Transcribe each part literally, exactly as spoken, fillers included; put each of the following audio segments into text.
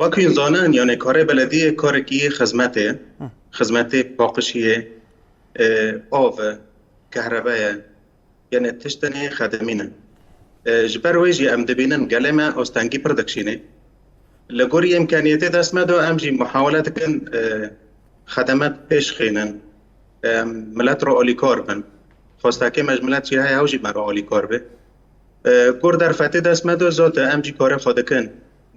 Wek hûn zanin, yani karê belediyê karekî xizmetê, xizmetê paqişiyê, e, av e, kehrebe ye, yani tiştenê xedemî ne. E, ji ber wê jî em dibînin gelê me astengî pir dikşînê. Li gorî îmkaniyetê dest me de em jî muhawele dikin, e, xedemet pêş xînin, e, em milet re alîkar bin. Xwestekê me ji milet jî heye, ew jî me re alîkar be. E, gor derfetê dest me de zot e, em jî karê xwe dikin.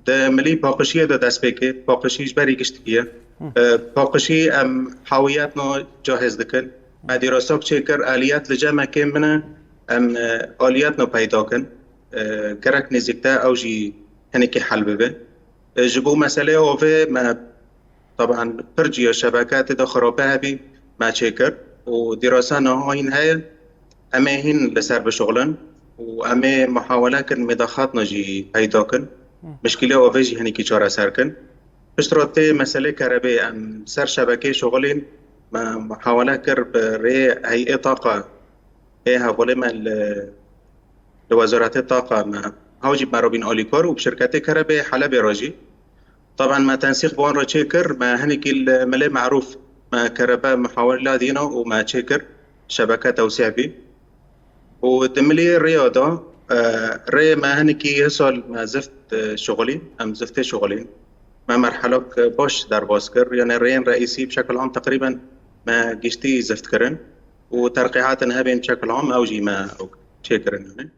Di milî paqişiyê de dest pê kir, paqişî ji berî giştikî ye. E, paqişî em hawiyetno cahêz dikin. Me dîrosok çêkir, aliyet li cem me kêm bine, em, e, aliyetno peyda kin. E, gerek nêzîkte ew jî hinekî hel bibe. E, ji bo meselê ovê me, taban, pir ciya şebeke tê de xirape hebî, me çêkir û dîrasa niha hîn heye. Em ê hîn li ser bişuxulin û em ê muhawele kin, mêdaxatna jî peyda kin. Mişkîlê ovê jî hinekî çareser kin. Piştre tê meselê kerebê, em ser şebekê şuxulîn, me muhawele kir bi rê heyê taqa ê hevalê me li, li Wezaretê Taqa me, hew jî me re bîn alîkar û bi şirketê kerebê Helebê re jî. Taban me tensîq bi wan re çêkir, me hinekî li Milê Merûf me kerebe muhawil la dîna û me çêkir, şebeke tewsî bî. Û di milî rêya de, e, rê me hinekî hê sal me zift, e, şixulî, em ziftê şixulîn. Me merhelok baş derbas kir, yani rêyên reîsî bi şekil am teqrîben me giştî zift kirin û terqîhatin hebên bi şekil am ew jî me çêkirin yani.